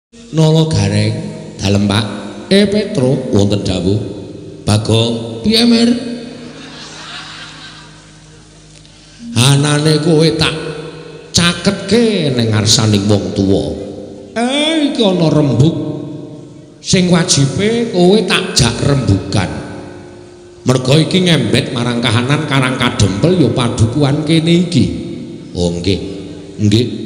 Nala Gareng dalem Pak. Petro wonten dawuh. Bagong piye Mir? Anane kowe tak caketke ning ngarsaning wong tuwa. Iki ana rembug sing wajibe kowe tak jak rembugan. Merga iki ngembet marang kahanan Karang Kadempel ya padukuhan kene iki. Oh nggih. Nggih.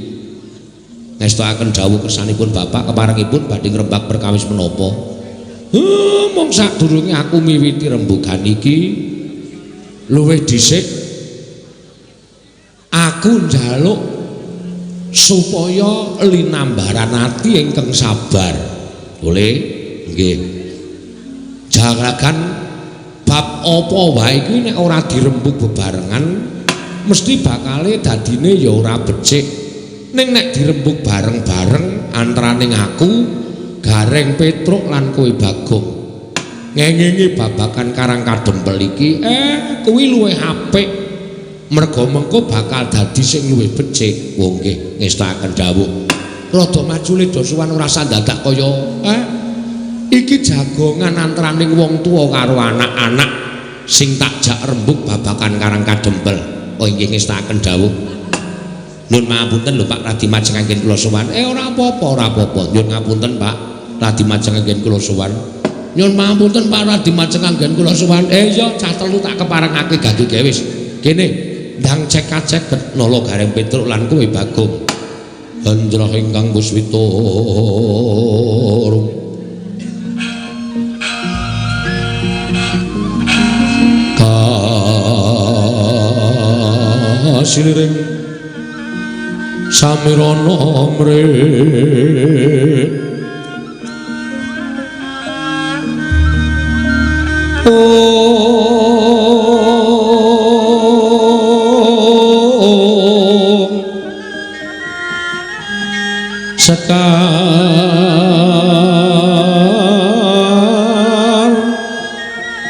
Ngestokaken dawuh kersanipun Bapak keparengipun badhe ngrembak perkawis menapa? Mung sadurunge aku miwiti rembugan iki luwih dhisik aku njaluk supaya linambaran ati ingkang sabar. Boleh? Nggih. Jaragan bab apa wae kuwi nek ora dirembug bebarengan mesti bakale dadine ya ora becik. Ning nek dirembug bareng-bareng antaraning aku, Gareng Petruk lan kowe Bagong ngengingi babagan Karang Kadempel iki, kuwi luwih apik. Merga mengko bakal dadi sing luwih becik. Oh nggih, ngestakaken dawuh. Rada maju le dosuwan ora sandadak kaya iki jagongan antaraning wong tuwa karo anak-anak sing tak jak rembug babagan Karang Kadempel. Oh nggih, ngestakaken dawuh. Nyun ngapunten lho Pak Radi majeng anggen kula sowan. Ora apa-apa, ora apa-apa. Nyun ngapunten Pak Radi majeng anggen kula sowan. Nyun ngapunten Pak Radi majeng anggen kula sowan. Iya cah telu tak keparengake gage gawe wis. Kene ndang cek-cek Nala Gareng Petruk lan kowe Bagong. Anjrah ingkang puswita kasiliring samirana mrih. Om sekar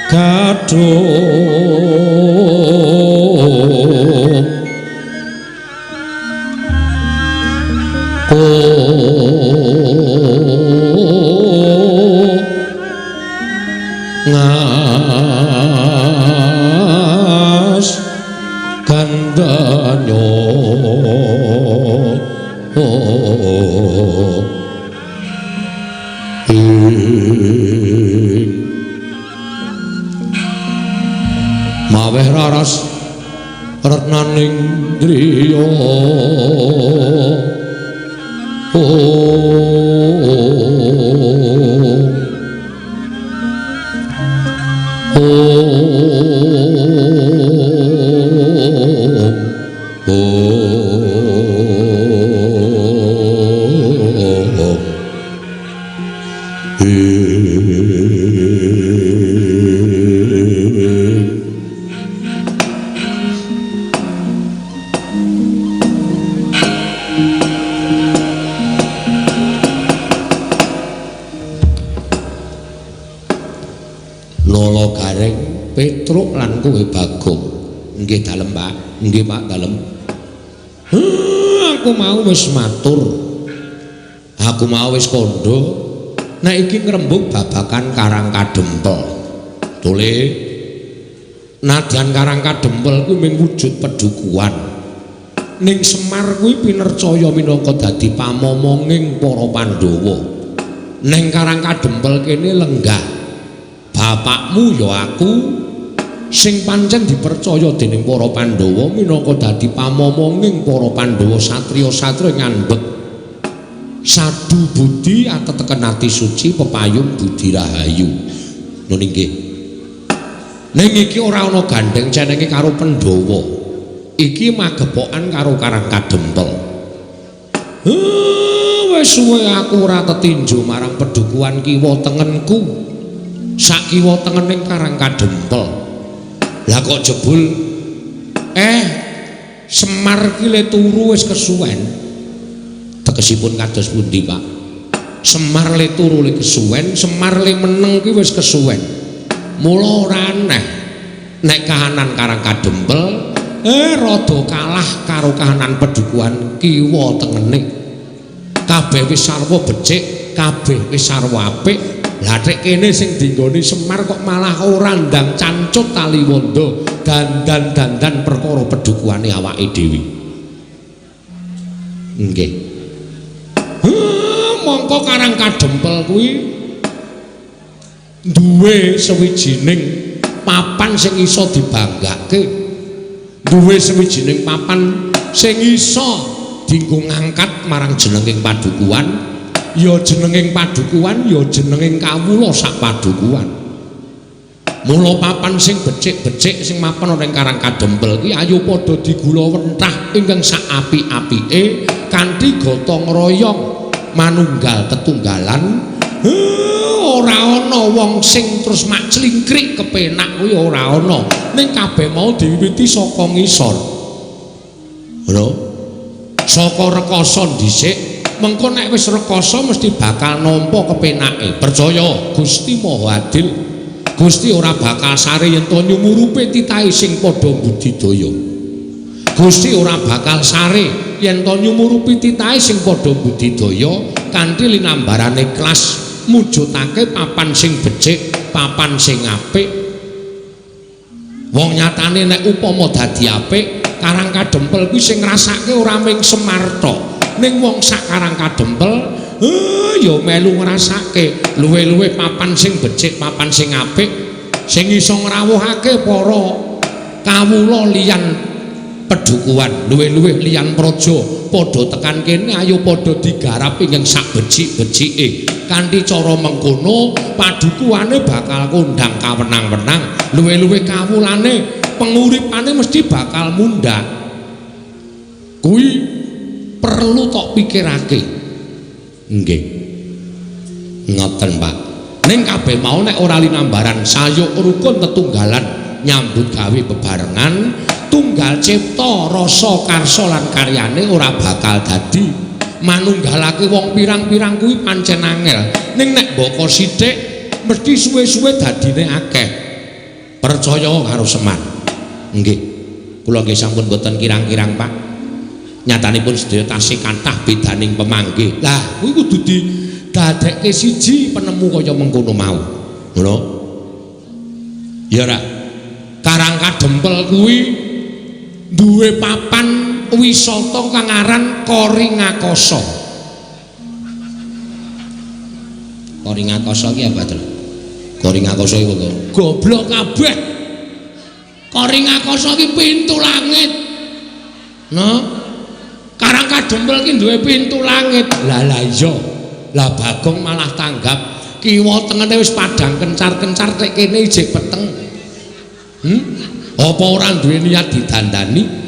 gadhung ngas gandanyo ing maweh raras retnaning driya. Nala Gareng Petruk lan kowe Bagong. Nggih dalem Pak, nggih Pak dalem. Aku mau wis matur. Aku mau wis kandha nek iki ngrembug babagan Karang Kadempel. Tole nadyan Karang Kadempel kuwi mung wujud pedukuhan. Ning Semar kuwi pinercaya minangka dadi pamomonging para Pandhawa. Ning Karang Kadempel kene lenggah bapakmu ya aku sing pancen dipercaya dening para Pandhawa minangka dadi pamomonging para Pandhawa satriya-satriya ngandhek sadu budi ateteken ati suci pepayung budi rahayu. Nun inggih. Ning iki ora ana gandheng cenenge karo Pandhawa. Iki magepokan karo Karang Kadempel. Wis suwe aku ora tetinju marang pedukuhan kiwa tengenku. Sak kiwa tengening Karang Kadempel. Lah kok jebul Semar ki le turu wis kesuwen. Tegesipun kados pundi, Pak? Semar le turu le kesuwen, Semar le meneng ki wis kesuwen. Mula ora aneh nek kahanan Karang Kadempel rada kalah karo kahanan pedukuhan kiwa tengene. Kabeh wis sarwa becik. kabeh wis sarwa apik. Lah tek kene sing dinggoni Semar kok malah ora ndang cancut taliwondo, dandan-dandan perkara pedukuhane awake dhewe. Nggih. Mongko Karang Kadempel kuwi duwe sawijining papan sing iso dibanggake, duwe sawijining papan sing iso dienggo ngangkat marang jenenging padukuhan, ya jenenging padukuhan, ya jenenging kawula sak padukuhan. Mula papan sing becik-becik sing mapan ana ing Karang Kadempel ki ayo padha digulawentah ingkang sak apik-apike kanthi gotong royong manunggal tetunggalan. Ora ana wong sing terus mak clingkrik kepenak kuwi ora ana, ning kabeh mau diwiwiti saka ngisor. Lho, saka rekasa dhisik, mengko nek wis rekasa mesti bakal nampa kepenake. Percaya Gusti Maha Adil, Gusti ora bakal sare yen to nyumurupe titahe sing padha budidaya. Gusti ora bakal sare yen to nyumurupi titahe sing padha budidaya kanthi linambarane ikhlas mujudake papan sing becik, papan sing apik. Wong nyatane nek upama dadi apik, Karang Kadempel kuwi sing ngrasake ora mung Semar tok, ning wong sak Karang Kadempel ya melu ngrasake luwih-luwih papan sing becik, papan sing apik, sing iso ngrawuhake para kawula liyan pedukuhan, luwih-luwih liyan praja padha tekan kene, ayo padha digarap ing sak becik-becike. Kanthi cara mengkono padukuhane bakal kondang kawenang-wenang, luwih-luwih kawulane penguripane mesti bakal mundhak. Kuwi perlu tok pikirake. Nggih. Ngoten, Pak. Ning kabeh mau nek ora linambaran sayuk rukun tetunggalan nyambut gawe bebarengan, tunggal cipta rasa karsa lan karyane ora bakal dadi. Manunggalake wong pirang-pirang kuwi pancen angel. Ning nek mbaka sithik mesti suwe-suwe dadine akeh. Percaya karo Semar. Nggih. Kula nggih sampun boten kirang-kirang, Pak. Nyatanipun sedaya tasih kathah bedaning pemanggih. Lah, kuwi kudu didadekke siji penemu kaya mengkono mau. Ngono. Ya ora. Karang Kadempel kuwi duwe papan wisata kang aran Koringakasa. Koringakasa ki apa to? Koringakasa iku kok goblok kabeh. Koringakasa ki pintu langit. No? Karang Kadempel ki duwe pintu langit. Lah lah iya. Lah Bagong malah tanggap kiwa tengene wis padhang kencar-kencar tek kene ijik peteng. Apa ora duwe niat didandani?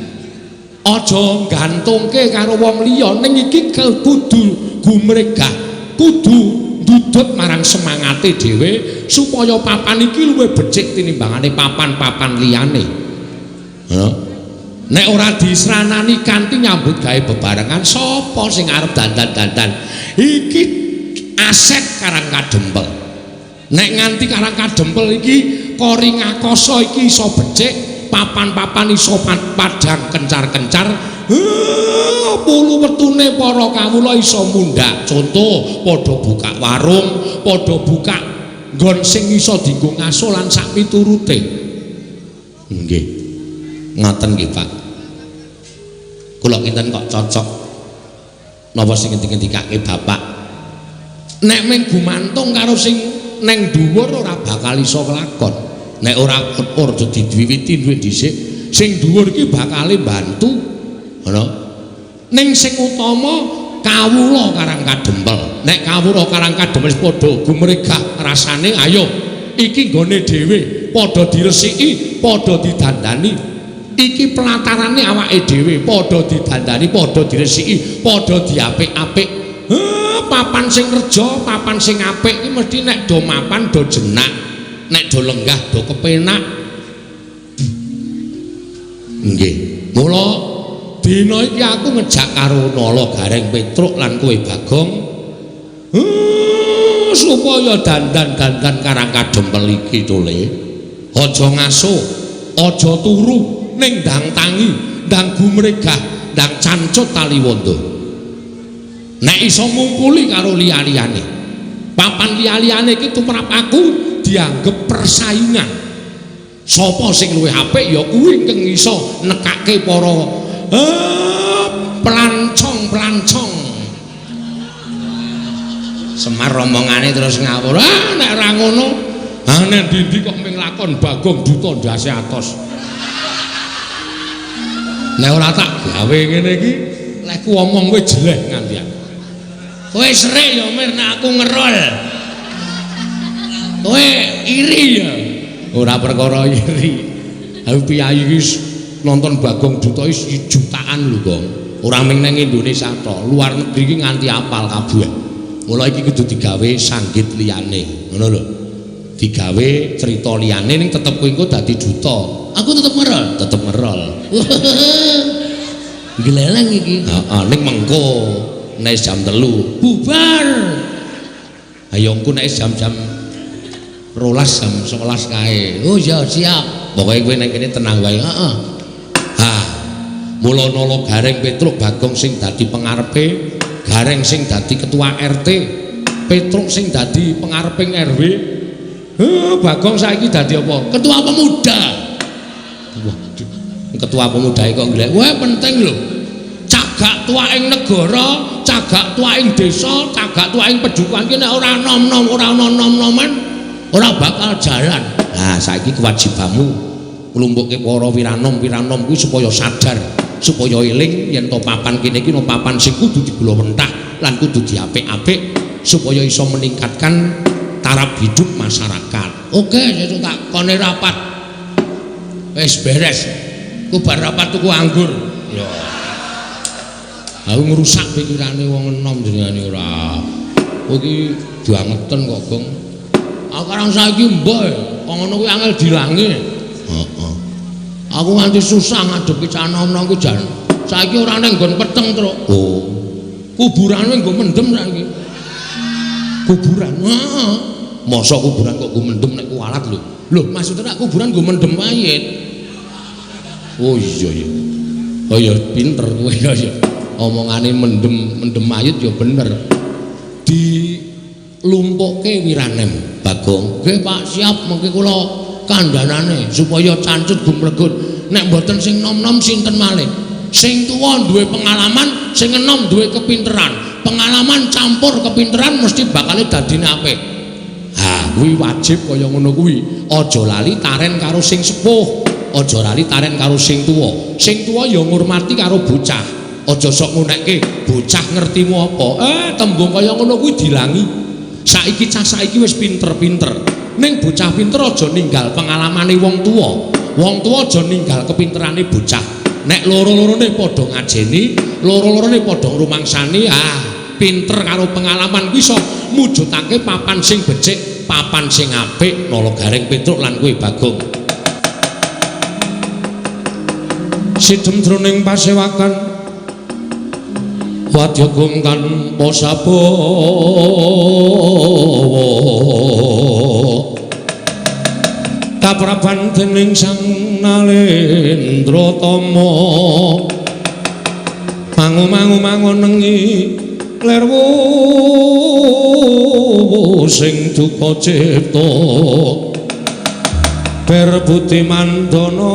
Aja gantungke karo wong liya, ning iki kudu gumregah, kudu ndudut marang semangate dhewe supaya papan iki luwih becik tinimbangane papan-papan liyane. Heeh. Nek ora disranani kanthi nyambut gawe bebarengan, sapa sing arep dandan-dandan? Iki aset Karang Kadempel. Nek nganti Karang Kadempel iki Koringakasa iki iso becik, papan-papan iso padhang kencar-kencar, pulu wetune para kawula iso mundhak. Contoh, padha buka warung, padha buka nggon sing iso dienggo ngaso lan sak piturute. Nggih. Ngoten nggih, Pak. Kula kinten kok cocok napa sing ngendi-ngendikake Bapak. Nek mung gumantung karo sing neng dhuwur ora bakal iso kelakon. Nek ora ora diwiwiti duwe dhisik, sing dhuwur iki bakale bantu. Ngono. Ning sing utama kawula Karang Kadempel. Nek kawula Karang Kadempel wis padha gumregah rasane, ayo iki nggone dhewe, padha diresiki, padha didandani. Iki pelatarane awake dhewe, padha didandani, padha diresiki, padha diapik-apik. Papan sing reja, papan sing apik iki mesti nek do mapan do jenak, nek do lenggah do kepenak. Nggih. Mula dina iki aku ngejak karo Nala Gareng Petruk lan kowe Bagong, supaya dandan-dandan Karang Kadempel iki tole. Aja ngaso, aja turu, ning ndang tangi, ndang gumregah, ndang cancut taliwondo. Nek iso ngungkuli karo liya-liyane. Papan liya-liyane iki tumrap aku dianggep persaingan. Sapa sing luwih apik ya kuwi ingkang iso nekake para pelancong-pelancong. Semar omongane terus ngawur. Ah nek ora ngono, ah nek ndi-ndi kok ming lakon Bagong Duta ndase atos. Nek ora tak gawe ngene iki, lek ku omong kowe jeleh nganti aku. Kowe serik ya Mir nek aku ngerol. Kowe iri ya. Ora perkara iri. Aku piyayi iki nonton Bagong Duta iki jutaan lho, Gong. Ora mung nang Indonesia tok, luar negeri iki nganti apal kabeh. Mula iki kudu digawe sanggit liyane, ngono lho. Digawe cerita liyane ning tetep kowe engko dadi duta. Aku tetep ngerol, tetep ngerol. Gleleng iki. Heeh, ning mengko nek jam 3 bubar. Ayo engko nek jam-jam 12 jam 11 kae. Oh iya siap. Pokoke kowe nek kene tenang wae. Heeh. Ha. Mula nala Gareng Petruk Bagong sing dadi pengarepe, Gareng sing dadi ketua RT, Petruk sing dadi pengareping RW. Heh, Bagong saiki dadi apa? Ketua pemuda. Waduh, ketua pemuda kok nglek. Wah, penting lho. Cagak tuwaking negara, cagak tuwaking desa, cagak tuwaking pedukuhan ki nek ora nom-nom, ora ana nom-noman, ora bakal jalan. Nah, saiki kewajibanmu nglumpukke para wiranom-wiranom kuwi supaya sadar, supaya eling yen to papan kene iki no papan sing kudu digulawentah lan kudu diapik-apik supaya iso meningkatkan taraf hidup masyarakat. Oke, sesuk tak kone rapat. Wis beres. Ku bar rapat tuku anggur. Ya. Aku ngrusak pikirane wong enom jenengane ora. Kowe iki bangeten kok, Gong. Aku karang saiki mbah, kok ngono kuwi angel dilangi. Heeh. Aku nganti susah ngadepi cah nom-nom ku jan. Saiki ora ning nggon peteng, Truk. Oh. Kuburane nggo mendem saiki. Kuburan. Heeh. Mosok kuburan kok nggo mendem nek kualat lho. Lho, maksudnya nek kuburan nggo mendem mayit. Oh iya iya. Oh iya pinter kowe ya ya. Omongane mendem mendem mayit ya bener. Dilumpukke wiranem Bagong. Nggih Pak, siap mengke kula kandhanane supaya cancut gumlegut. Nek mboten sing nom-nom sinten malih? Sing tuwa duwe pengalaman, sing enom duwe kepinteran. Pengalaman campur kepinteran mesti bakale dadine apik. Ha, kuwi wajib kaya ngono kuwi. Aja lali taren karo sing sepuh, aja lali taren karo sing tuwa. Sing tuwa ya ngurmati karo bocah. Aja sok ngunekke bocah ngertimu apa. Tembung kaya ngono kuwi dilangi. Saiki cah saiki wis pinter-pinter. Ning bocah pinter aja ninggal pengalamane wong tuwa. Wong tuwa aja ninggal kepinterane bocah. Nek loro-lorone padha ngajeni, loro-lorone padha ngrumangsani, ah pinter karo pengalaman kuwi iso mujudake papan sing becik, papan sing apik, Nala Gareng Petruk lan kowe Bagong. Sidem jroning pasewakan wadya gong tanpa sabawa kapraban dening Sang Nalendra Tama mangu-mangu mangonengi lerwu sing duka cipta berbudi mandana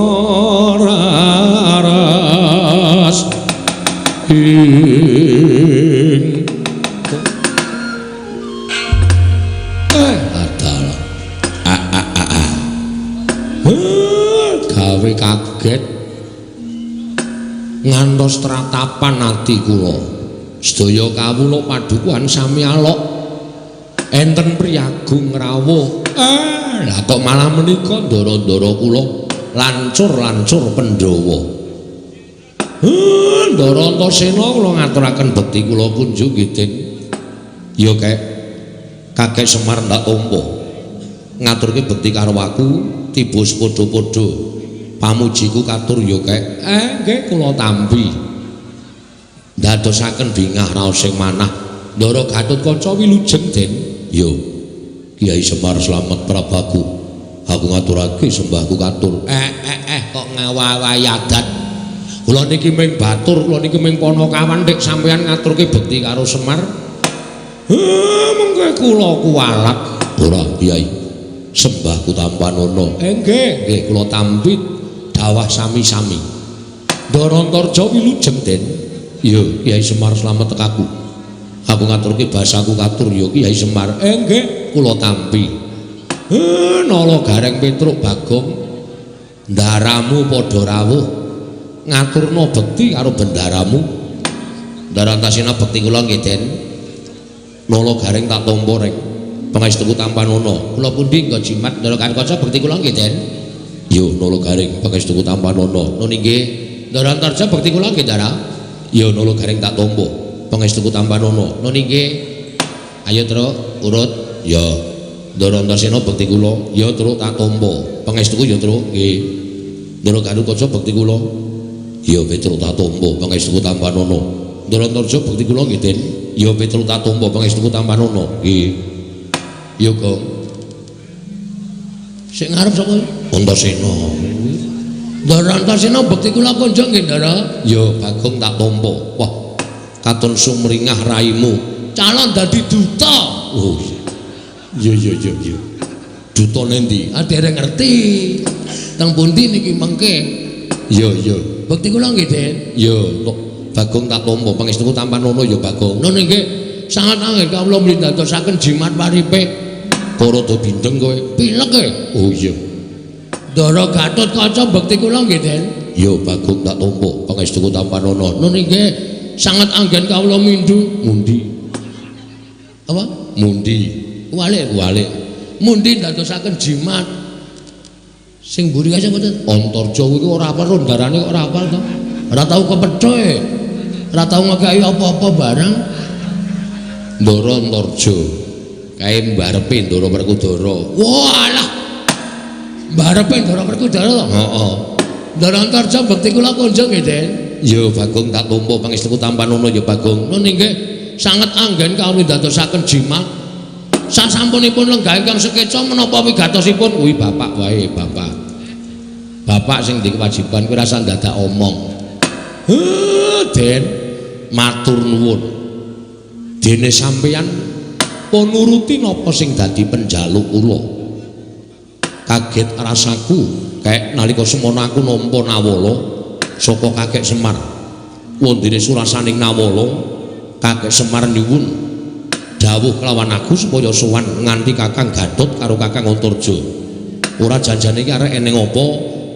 raras ing adalah gawe kaget ngantos tratapan ati kula. Sedaya kawula padukuhan sami alok enten priyagung rawuh. Lah kok malah menika ndara-ndara kula lancur-lancur Pandhawa. Ndara Antasena kula ngaturaken bekti kula kunjung nggih Den. Ya kek kakek Semar ndak tampa. Ngaturke bekti karo aku tiba sepadha-padha. Pamujiku katur ya kek. Nggih kula tampi. Ndadosaken bingah raos sing manah. Ndara Gatotkaca wilujeng Den. Yo. Kyai Semar slamet prabaku. Aku ngaturake sembahku katur. Kok ngawawahi adat. Kula niki ming batur, kula niki ming panakawan nek sampeyan ngaturke bekti karo Semar. Mengke kula kuwalat. Ora, Kyai. Sembahku tampanana. Nggih, nggih kula tampi dawah sami-sami. Ndara Antarja wilujeng, Den. Iya, Kyai Semar slamet tekaku. Aku ngaturke basaku katur ya Kyai Semar. Nggih, kula tampi. Nala Gareng Petruk Bagong, ndaramu padha rawuh ngaturna bekti karo bendaramu. Ndara Antasena bekti kula nggih, Den. Nala Gareng tak tampa reng. Pangestuku tampanana. Kula pundi nggo jimat Ndara Gatotkaca bekti kula nggih, Den. Yo Nala Gareng pangestuku tampanana. Nun inggih. Ndara Antarja bekti kula nggih, Ndara. Yo Nala Gareng tak tampa. Pangestuku tampanana. Nun inggih. Ayo Truk, urut. Ya. Ndara Antasena bekti kula. Ya Truk tak tampa. Pangestuku ya Truk nggih. Ndara Gatotkaca bekti kula. Ya Petruk tak tampa. Pangestuku tampanana. Ndara Antarja bekti kula nggih, Den. Ya Petruk tak tampa. Pangestuku tampanana. Nggih. Ya Gong. Sing ngarep sapa? Antasena. Ndara Antasena bekti kula konjong nggih, Ndara. Ya Bagong tak tampa. Wah, katon sumringah raimu. Calon dadi duta. Oh. Iya iya iya iya. Duta nendi? Ah dereng ngerti. Teng pundi niki mengke? Iya iya. Bekti kula nggih, Den. Ya, kok Bagong tak tampa. Pangestuku tampanana ya Bagong. Nun nggih. Sangat angel kawula mlindadosaken jimat paripe. Kok rada bindeng kowe? Pilek e. Oh iya. Ndara Gatotkaca bekti kula nggih, Den. Ya Bagong tak tampa. Pangestuku tampanana. Nun nggih. Sangat anggen kawula mindhu. Mundi. Apa? Mundi. Kuwalik, kuwalik. Mundi ndadosaken jimat. Sing mburi kae mboten? Antarja kuwi ora apal rondarane kok ora apal to. Ora tau kepethoe. Ora tau ngekeki apa-apa barang. Ndara Antarja. Kae mbarepe Ndara Werkudara. Walah. Mbarepe Ndara Werkudara to? Heeh. Ndara Antarja bekti kula konjong nggih, Den. Ya Bagong tak tampa pangestuku tampanana ya Bagong. Nun inggih sanget anggen kawula ndadosaken jimat. Sasampunipun lenggah ingkang sekeca menapa wigatosipun kuwi bapak wae, bapak. Bapak sing ndek kewajiban kuwi rasa ndadak omong. Den, matur nuwun. Dene sampeyan pun nuruti napa sing dadi penjaluk kula. Kaget rasaku kek nalika semono aku nampa nawala saka Kakek Semar. Wondene surasaning nawala, Kakek Semar nyuwun dawuh kelawan aku supaya sowan nganti Kakang Gatot karo Kakang Antarja. Ora janjane iki arek eneng apa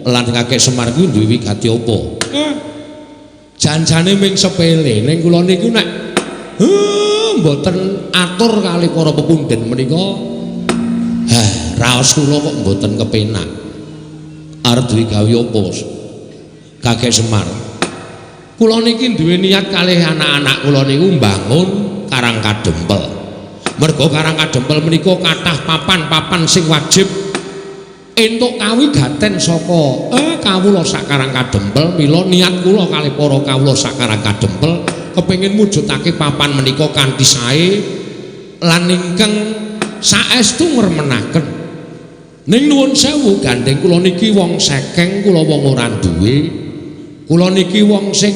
lan Kakek Semar kuwi duwe wigati apa? Janjane ming sepele ning kula niku nek mboten atur kali para pepundhen menika. Hah, raos kula kok mboten kepenak. Arep duwe gawe apa Kakek Semar? Kula niki duwe niat kalih anak-anak kula niku mbangun Karang Kadempel. Merga Karang Kadempel menika kathah papan-papan sing wajib entuk kawigaten saka kawula sak Karang Kadempel. Mila niat kula kalih para kawula sak Karang Kadempel kepengin mujudake papan menika kanthi sae lan ingkang saestu ngremenaken. Ning nuwun sewu gandeng kula niki wong sekeng, kula wong ora duwe. Kula niki wong sing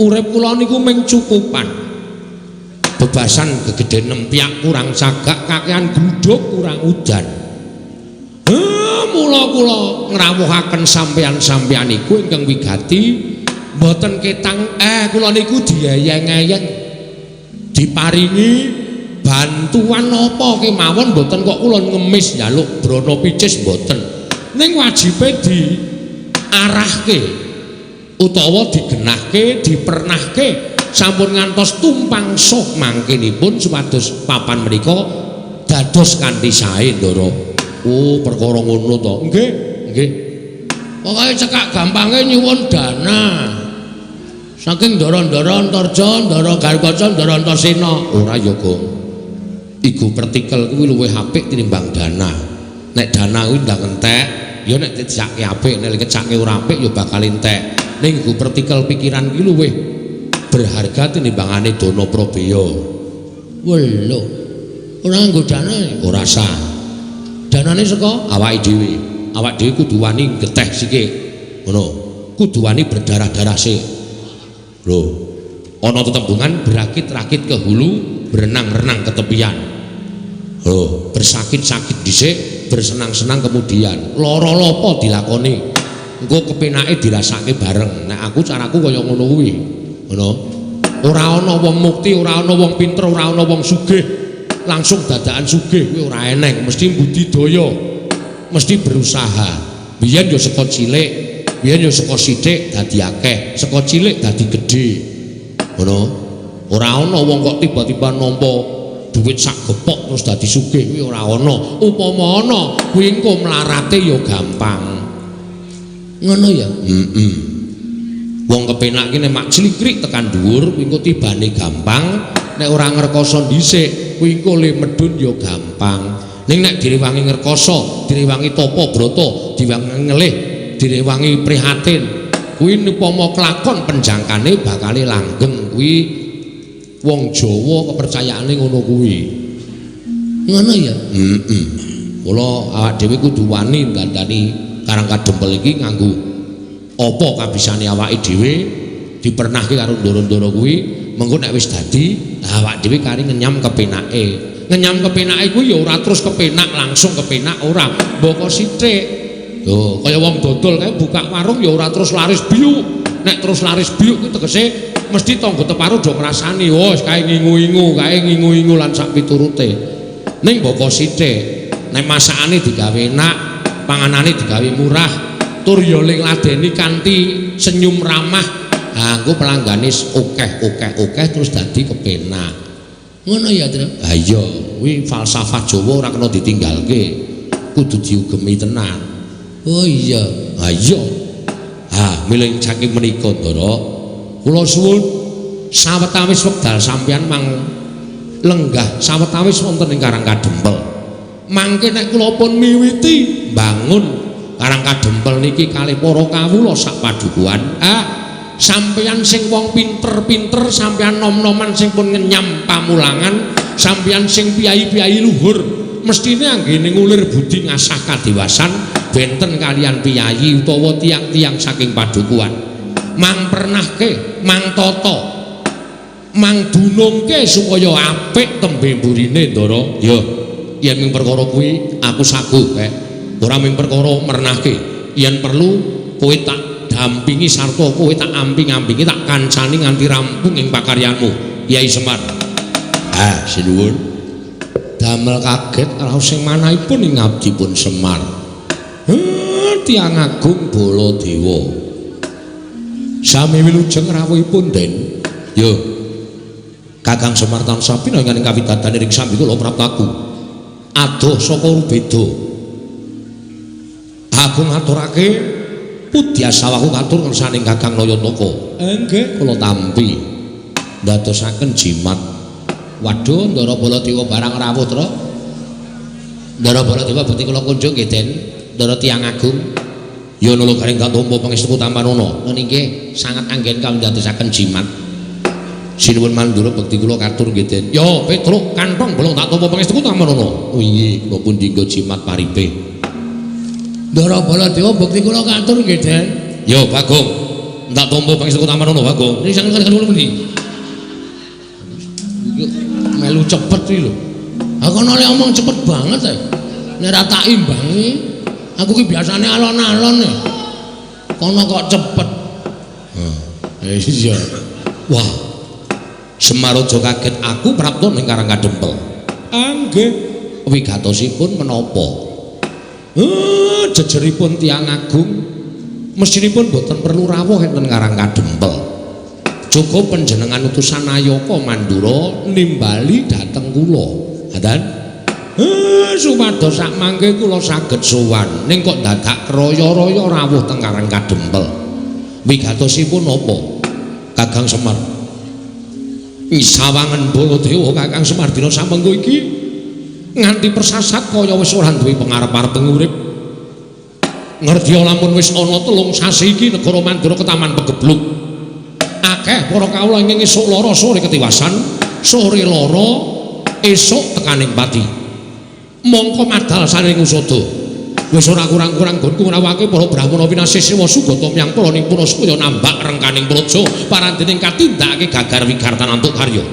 urip kula niku ming cukupan. Bebasan gegeden nempyak kurang cagak, kakean gluduk kurang udan. Mula kula ngrawuhaken sampeyan-sampeyan iku ingkang wigati mboten ketang kula niku dieyeng-eyeng diparingi bantuan napa kemawon mboten kok kula ngemis njaluk brana picis mboten. Ning wajibe diarahke utawa digenahke, dipernahke sampun ngantos tumpang soh mangkinipun supados papan menika dados kanthi sae, Ndara. Oh, perkara ngono to. Nggih, nggih. Pokoke cekak gampange nyuwun dana. Saking ndara-ndara Antarja, ndara Gatotkaca, ndara Antasena. Ora ya, Gong. Iku pertikel kuwi luwih apik tinimbang dana. Nek dana kuwi ndang entek, ya nek dicake apik, nek kecake ora apik ya bakal entek. Ning iku pertikel pikiran kuwi luwih berharga tinimbangane dana prabeya. Welo. Ora nganggo dana, ora sah. Danane saka awake dhewe. Awak dhewe kudu wani geteh sikik. Ngono. Kudu wani berdarah-darah sik. Lho, ana tetembungan berakit-rakit ke hulu, berenang-renang ke tepian. Lho, bersakit-sakit dhisik, bersenang-senang kemudian. Lara lopo dilakoni. Engko kepenake dirasake bareng. Nek aku caraku kaya ngono kuwi. Ngono. Ora ana wong mukti, ora ana wong pinter, ora ana wong sugih langsung dadakan sugih kuwi ora eneng, mesti budidaya, mesti berusaha. Biyen ya saka cilik, biyen ya saka sithik dadi akeh, saka cilik dadi gedhe. Ngono. Ora ana wong kok tiba-tiba nampa duit sak gepok terus dadi sugih kuwi ora ana. Upama ana, kuwi engko mlarate ya gampang. Ngono ya? Heeh. Wong kepenak ki nek mak clikrik tekan dhuwur kuwi engko tibane gampang, nek ora ngrekoso dhisik kuwi engko le medhun ya gampang. Ning nek direwangi ngrekoso, direwangi tapa brata, direwangi ngelih, direwangi prihatin, kuwi upama kelakon penjangkane bakale langgeng. Kuwi wong Jawa kepercayaane ngono kuwi. Ngono ya? Heeh. Mula awak dhewe kudu wani ndandani Karang Kadempel iki nganggo apa kabisane awake dhewe, dipernahke karo ndoro-ndoro kuwi, mengko nek wis dadi awak dhewe kari ngenyam kepenake. Ngenyam kepenake kuwi ya ora terus kepenak langsung kepenak ora, mboko sithik. Lho, kaya wong dodol kae buka warung ya ora terus laris biuk. Nek terus laris biuk kuwi tegese mesti tangga teparo do ngrasani, oh kae ngingu-ingu, kae ngingu-ingu lan sak piturute. Ning mboko sithik, nek masakane digawe enak, panganane digawe murah, tur ya ling ladeni kanthi senyum ramah, ha engko pelanggane akeh-akeh-akeh terus dadi kepenak. Ngono ya, Tru? Ha iya, kuwi falsafah Jawa ora kena ditinggalke. Kudu diugemi tenan. Oh iya. Ha iya. Ha, milih saking menika, Ndara. Kula suwun sawetawis wekdal sampeyan mang lenggah sawetawis wonten ing Karang Kadempel. Mangke nek kula pun miwiti mbangun Karang Kadempel niki kalih para kawula sak padukuhan, ah sampeyan sing wong pinter-pinter, sampeyan nom-noman sing pun ngenyam pamulangan, sampeyan sing piyai-piyai luhur, mestine anggene ngulir budi ngasah kadewasan benten kalian piyayi utawa tiang-tiang saking padukuhan. Mang pernahke, mang tata, mang dunungke supaya apik tembe mburine, Ndara. Ya, yen ming perkara kuwi aku saguh kek. Ora ming perkara mernahke, yen perlu kowe tak dampingi sarta kowe tak amping-ampingi, tak kancani nganti rampung ing pakaryanmu, Yai Semar. Ah, sinuwun. Damel kaget raos sing manahipun ing abdipun Semar. Tiyang agung Baladewa. Sami wilujeng rawuhipun, Den. Yo. Kakang Semar tansah pinangan ing kawidadan ing sambi kula praptaku. Adoh saka Rubeda. Aku ngaturake pudyasawaku katur ngersaning Kakang Nayataka. Nggih, kula tampi. Ndadosaken jimat. Waduh, Ndara Baladewa barang rawuh, Tra. Ndara Baladewa bekti kula kunjung nggih, Den. Ndara tiyang agung. Ya nula garing katampa pangestuku tampanana. Nggih, sangat anggen kawindadosaken jimat. Sinuwun mandura bekti kula katur nggih, Den. Ya, Petruk kantong bolong tak tampa pangestuku tampanana. Oh inggih, kula pundi nggo jimat paripe. Ndara Baladewa bekti kula katur nggih, Den. Ya, Bagong. Tak tampa pangestuku tampanana, Bagong. Niki sanget kula pundi? Iki melu cepet iki lho. Aku ana le omong cepet banget e. Nek ora tak imbangi, aku ki biasane alon-alon e. Kono kok cepet. Heh, iya. Wah. Semar aja kaget aku prapta ning Karang Kadempel. Nggih. Wigatosipun menapa? Jejeripun tiyang agung mestinipun boten perlu rawuh enten Karang Kadempel. Cukup panjenengan utusan Nayaka Mandura nimbali dhateng kula. Ngaten? Supados sak mangke kula saged sowan. Ning kok dadak kraya-raya rawuh teng Karang Kadempel. Wigatosipun napa? Kakang Semar. Sawangen Baladewa Kakang Semar dina samengko iki nganti persasat kaya wis ora duwe pengarep-arep urip. Ngerti lamun wis ana 3 sasi iki negara Mandura ketaman pegebluk. Akeh para kawula ingkang esuk lara sore ketiwasan, sore lara esuk tekaning pati. Mongko madal saring usada. Wis ora kurang-kurang nggonku ngrawuhake para brahmana pinasih sewa sugata miyang para nipuna supaya nambak rengkaning praja parandening katindakake gagar wigartan antuk karya.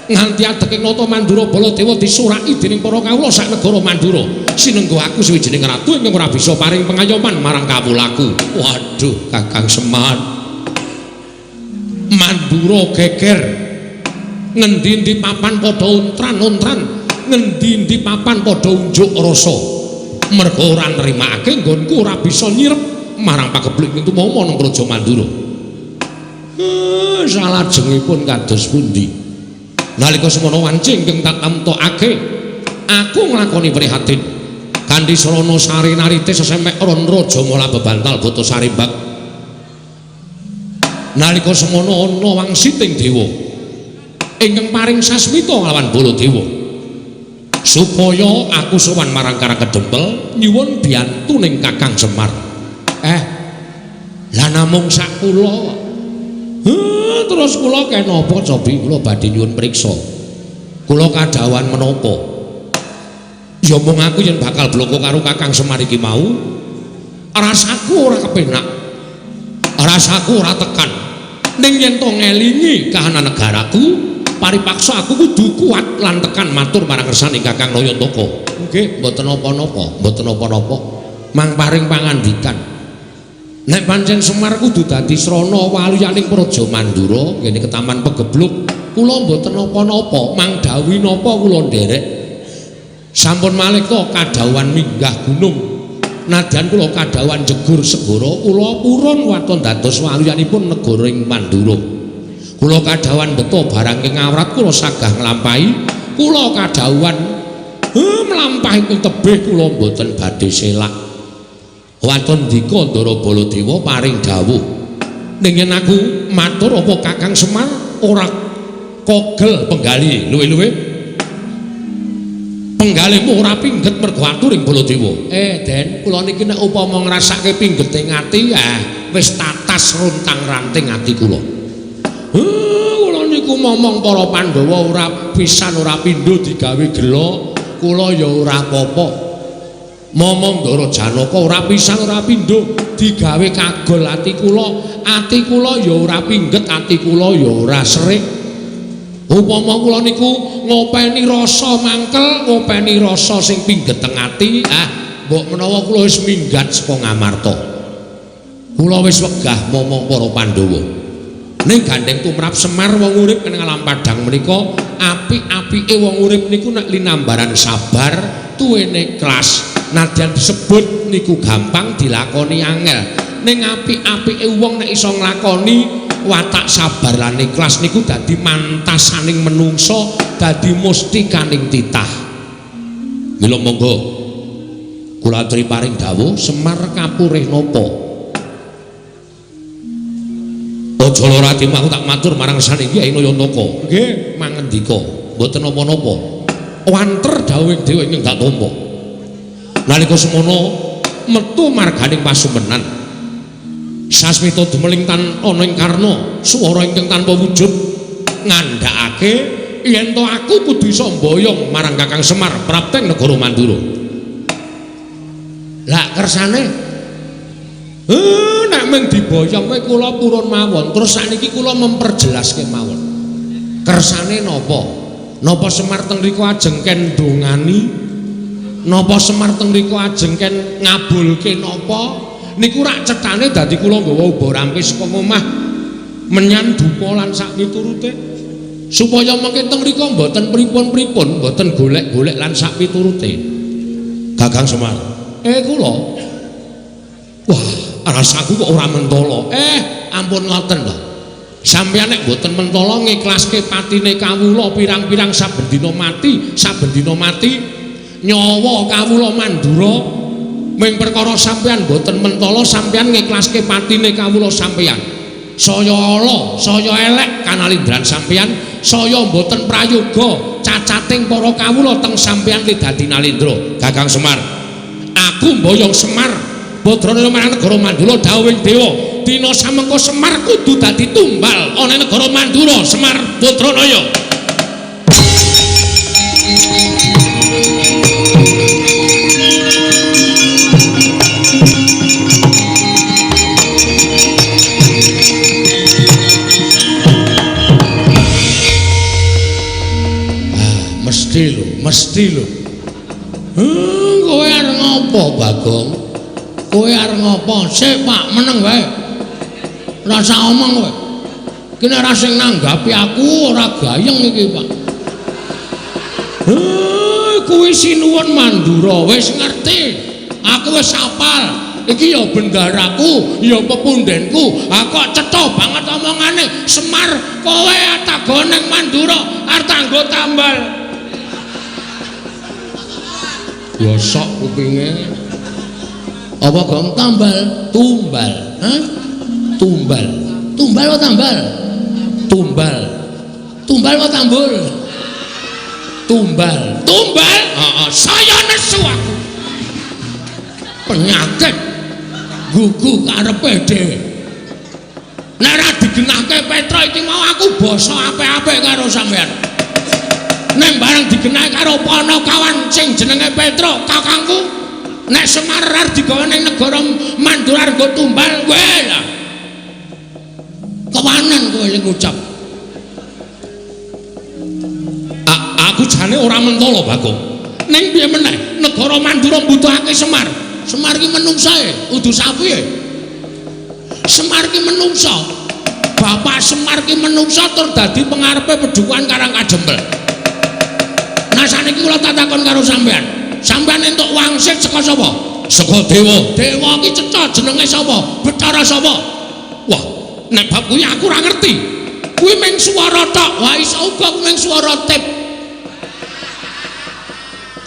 Nganti adeking nata Mandura Baladewa disuraki dening para kawula sak negara Mandura. Sinengga aku suwijining ratu ingkang ora bisa paring pengayoman marang kawulaku. Waduh, Kakang Semar. Mandura geger. Ngendi-endi papan padha untran-untran, ngendi-endi papan padha unjuk rasa. Merga ora nrimakake nggonku ora bisa nyirep marang pagebluk ing tumama nang Praja Mandura. Salajengipun kados pundi? Nalika semono wanci ingkang tak tamtokake, aku nglakoni prihatin. Kanthi sarana sari narite sesemek ron raja mala bebantal bata sarimbak. Nalika semono ana wangsiting dewa ingkang paring sasmita nglawan Baladewa supaya aku sowan marang Karang Kedempel nyuwun biyantu ning Kakang Semar. Lah namung sak kula. Terus kula kenapa cobi kula badhe nyuwun priksa. Kula kadhawuhan menapa? Ya mung aku yen bakal bloko karo Kakang Semar iki mau, rasaku ora kepenak. Rasaku ora tekan. Ning yen to ngelingi kahanan negaraku, paripaksa aku kudu kuat lan tekan matur marang kersane Kakang Nayantaka. Nggih, mboten napa-napa, mboten napa-napa. Mang paring pangandikan. Nek pancen Semar kudu dadi srana waluyaning Praja Mandura, ngene ketaman pegebluk, kula mboten napa-napa, mang dawuhi napa kula nderek. Sampun malih to kadhawuhan minggah gunung. Nadyan kula kadhawuhan jegur segara, kula purun waton dados waluyanipun negara ing Mandura. Kula kadhawuhan beto barang ing awrat kula sagah nglampahi, kula kadhawuhan mlampah ing tebih kula mboten badhe selak. Waton dika Ndara Baladewa paring dawuh. Ning yen aku matur apa Kakang Semar ora kogel penggali luwe-luwe. Penggalihmu ora pingget mergo aturing Baladewa. Den, kula niki nek upama ngrasake pinggete ati, wis tatas runtang-ranting ati kula. Kula niku momong para Pandhawa ora pisan ora pindho digawe gela, kula ya ora apa-apa. Momong Ndara Janaka ora pisan ora pindho digawe kagol ati kula ya ora pingget, ati kula ya ora serik. Upama kula niku ngopeni rasa mangkel, ngopeni rasa sing pingget teng ati, mbok menawa kula wis minggat saka Ngamarta. Kula wis wegah momong para Pandhawa. Ning gandeng tumrap Semar wong urip ing alam padhang menika, apik-apike wong urip niku nek linambaran sabar, tuwene ikhlas. Nadyan disebut niku gampang dilakoni angel. Ning apik-apike wong nek iso nglakoni watak sabar lan ikhlas niku dadi mantasaning menungsa, dadi mustikaning titah. Mila monggo kula aturi paring dawuh Semar kapurih napa? Aja lara atimu, aku tak matur marang sane Kyai Nayantaka. Nggih, mangendika, mboten napa-napa. Wanter dawuhing dewa ingkang tak tampa. Nalika semono metu marganing pasumenan. Sasmita dumeling tan ana ing karna, swara ingkang tanpa wujud ngandhakake yen to aku kudu iso mboyong marang Kakang Semar prapteng negara Mandura. Lah kersane nek mung diboyong kowe kula purun mawon. Terus sakniki kula memperjelas kemawon. Kersane napa? Napa Semar teng mriku ajeng ken ndongani? Napa Semar teng mriku ajeng ken ngabulke napa? Niku rak cethane dadi kula nggawa uba rampis saka omah menyan dupa lan sak piturute. Supaya mangke teng mriku mboten pripun-pripun, mboten golek-golek lan sak piturute. Kakang Semar, kula. Wah, rasaku kok ora mentala. Ampun ngoten to. Sampeyan nek mboten mentala ngiklaske patine kawula pirang-pirang saben dina mati, saben dina mati nyawa kawula Mandura ming perkara sampeyan mboten mentala sampeyan ngiklaske patine kawula sampeyan. Saya ala, saya elek kanalindran sampeyan, saya mboten prayoga cacating para kawula teng sampeyan li dadi nalindra. Kakang Semar, aku mboyong Semar Badranaya marang negara Mandura dawuhing dewa. Dina samengko Semar kudu dadi tumbal ana negara Mandura. Semar Badranaya. Mesti lho. Kowe arep ngopo, Bagong? Kowe arep ngopo? Sik, Pak, meneng wae. Rasa omong kowe. Iki nek ora sing nanggapi aku ora gayeng iki, Pak. Kuwi sinuwun Mandura wis ngerti. Aku wis hafal. Iki ya bendaraku, ya pepundenku. Ha kok cetha banget omongane. Semar kowe tak gawa ning Mandura arep tak nggo tambal. Ya sok kupinge. Apa gong tambal? Tumbal. Hah? Tumbal. Tumbal apa tambal? Tumbal. Tumbal apa tambul? Tumbal. Tumbal? Heeh, saya nesu aku. Penyakit gugu karepe dhewe. Nek ora digenahke Petro iki mau aku basa apik-apik karo sampean. Nek bareng digenahke karo Panakawan sing jenenge Petro, kakangku, nek Semar arep digawa ning negara Mandura nggo tumbal, kowe lah. Kewanen kowe sing ngucap. Aku jane ora mentolo, Bagong. Ning piye meneh, negara Mandura mbutuhake Semar. Semar ki menungsae, udu sapi e. Semar ki menungsa. Bapak Semar ki menungsa tur dadi pengarepe pedukuhan Karang Kajempel. Nah saniki kula tak takon karo sampean. Sampean entuk wangsit saka sapa? Saka dewa. Dewa ki cetha jenenge sapa? Bathara sapa? Wah, nek bab kuwi aku ora ngerti. Kuwi mung swara tok. Wah, iso uga kuwi mung swara tip.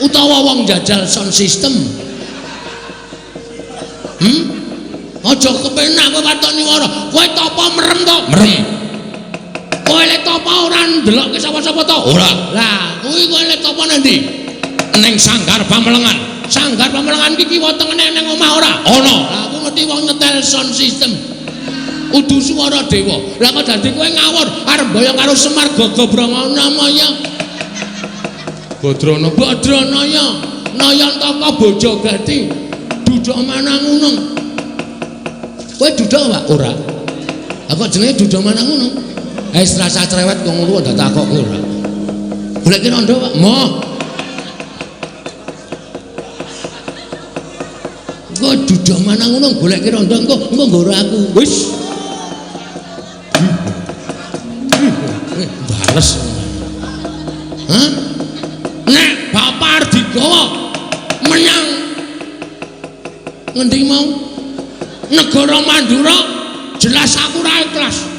Utawa wong jajal sound system. Aja kepenak kowe waton nyuwara. Kowe tapa merem to? Merem. Kowe lek tapa ora ndelokke sapa-sapa to? Ora. Lah, kuwi kowe lek tapa nang ndi? Ning Sanggar Pamelengan. Sanggar Pamelengan iki kiwa tengene ning omah ora? Ana. Lah aku ngerti wong nyetel sound system. Udu swara dewa. Lah kok dadi kowe ngawur arep mboyong karo Semar Gagabranganamaya. Badrana Badranaya Nayantaka Bojogati Duda Manangunung. Kowe duda, Pak? Ora. Lah kok jenenge Duda Manangunung? Wis rasa cerewet kok ngono kok takok ora. Goleki rondo, Pak. Moh. Kok Duda Manangunung goleki rondo engko engko nggoro aku. Wis. Bales. Hah? Nek bapak arep digawa menyang ngendi mau? Negara Mandura jelas aku ora ikhlas.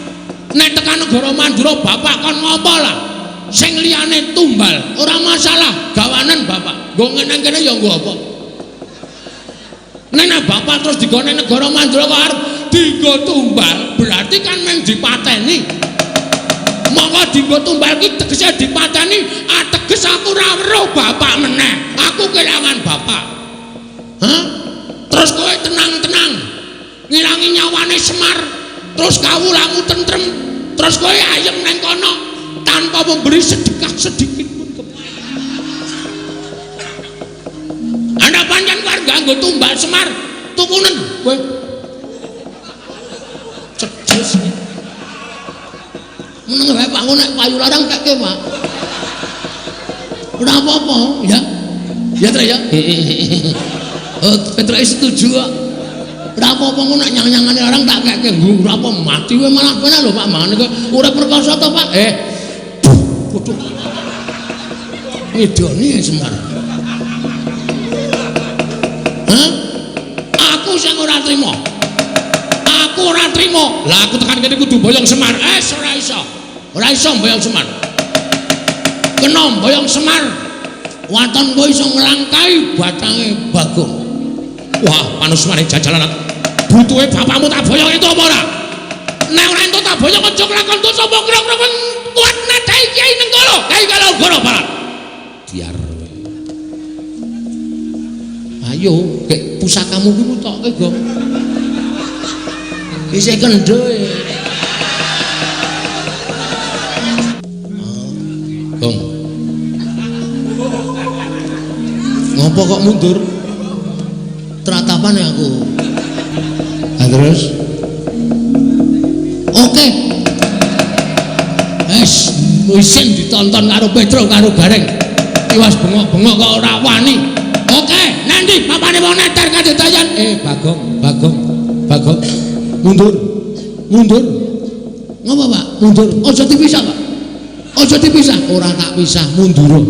Nek tekan negara Mandura bapak kon ngopo lah? Sing liyane tumbal, ora masalah, gawanen bapak. Nggo ngene kene ya nggo apa? Nek bapak terus digone negara Mandura kok arep dienggo tumbal, berarti kan mung dipateni. Monggo dienggo tumbal ki tegese dipateni, ateges aku ora weruh bapak meneh. Aku kehilangan bapak. Hah? Terus kowe tenang-tenang ngilangi nyawane Semar, terus kawulamu tentrem, terus kowe ayem nang kono tanpa memberi sedekah sedikit pun kepada. Anda pancen kowe nganggo tumbal Semar, tukunen kowe. Cedes. Meneng wae Pak, nek payu larang kekke, Pak. Ora apa-apa, ya. Ya, Tre ya. Oh, Petruk setuju kok. Ora apa-apa ngono nek nyang-nyangane larang tak kekke. Ora apa mati wae malah penak lho Pak, mangane kok ora perkasa to, Pak. Waduh. Ngidoni Semar. Hah? Aku sing ora trima. Aku ora trima. Lah aku tekan kene kudu boyong Semar. Ora iso. Ora iso boyong Semar. Kena boyong Semar. Waton kowe iso nglangkai batange Bagong. Wah, panusmane jajalan. Butuhe bapakmu tak boyong itu apa ora? Nek ora entuk tak boyong aja nglakon dosa apa kira-kira kuat nadai Kyai Nenggala. Kyai Kalogoro Barat. Diar. Ayo, gek pusakamu kuwi mutokke, Gong. Isih kendho e. Gong. Ngopo kok mundur? Teratapan ya aku. Nah, terus? Oke. Wis, isin ditonton karo Petro karo Gareng. Tiwas bengok-bengok kok ora wani. Oke, nanti papane wong neter kadedayan. Bagong, Bagong, Bagong. Mundur. Mundur. Ngapa, Pak? Mundur. Aja dipisah, Pak. Aja dipisah. Ora tak pisah, mundur.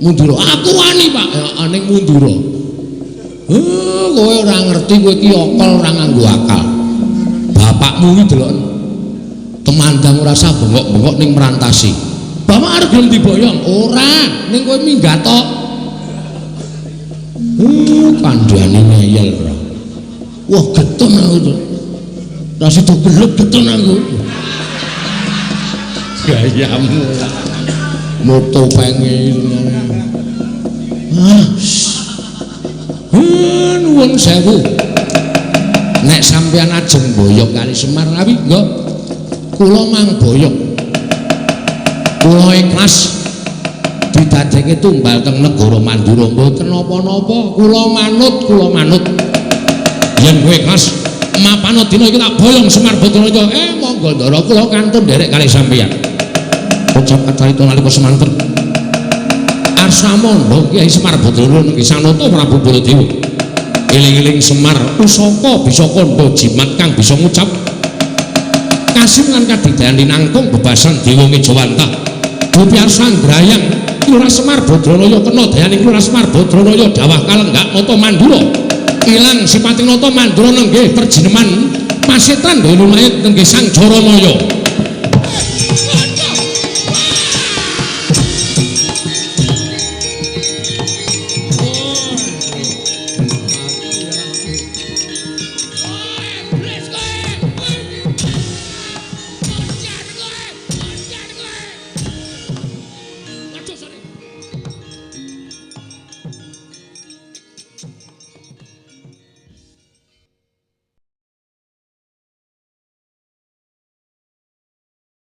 Mundur. Aku wani, Pak. Ya ning mundur. Kowe ora ngerti, kowe iki akal ora nganggo akal. Bapakmu iki deloken. Kemandang ora usah bengok-bengok ning merantasi. Bapak arep gelem diboyong? Ora, ning kowe minggat tok. Kandhane ngeyel ora. Wah, getun aku to. Ra sida gelut getun aku. Gayamu. Moto penge. Ah. Nuwun sewu. Nek sampeyan ajeng boyong kali Semar awi nggih. Kula mang boyong. Kula ikhlas didadekke tumbal teng negara Mandura mboten napa-napa. Kula manut, kula manut. Yen kowe ikhlas mapano dina iki tak boyong Semar Badaraya. Monggo ndara kula kantun nderek kali sampeyan. Ucap kacarita nalika semanten. Arsamandha Kyai Semar Badaraya nenggih Sanata Prabu Baladewa. Eling-eling Semar pusaka bisa kandha jimat kang bisa ngucap kasim lan kadigdayan linangkung bebasan dewa ngejawantah. Dupi Arsandrayang Lurah Semar Badranaya kena dayaning Lurah Semar Badranaya dawah kalenggak nata Mandura. Ilang sipating nata Mandura nenggih perjineman pasetan dene mayit nenggih Sang Jaramaya.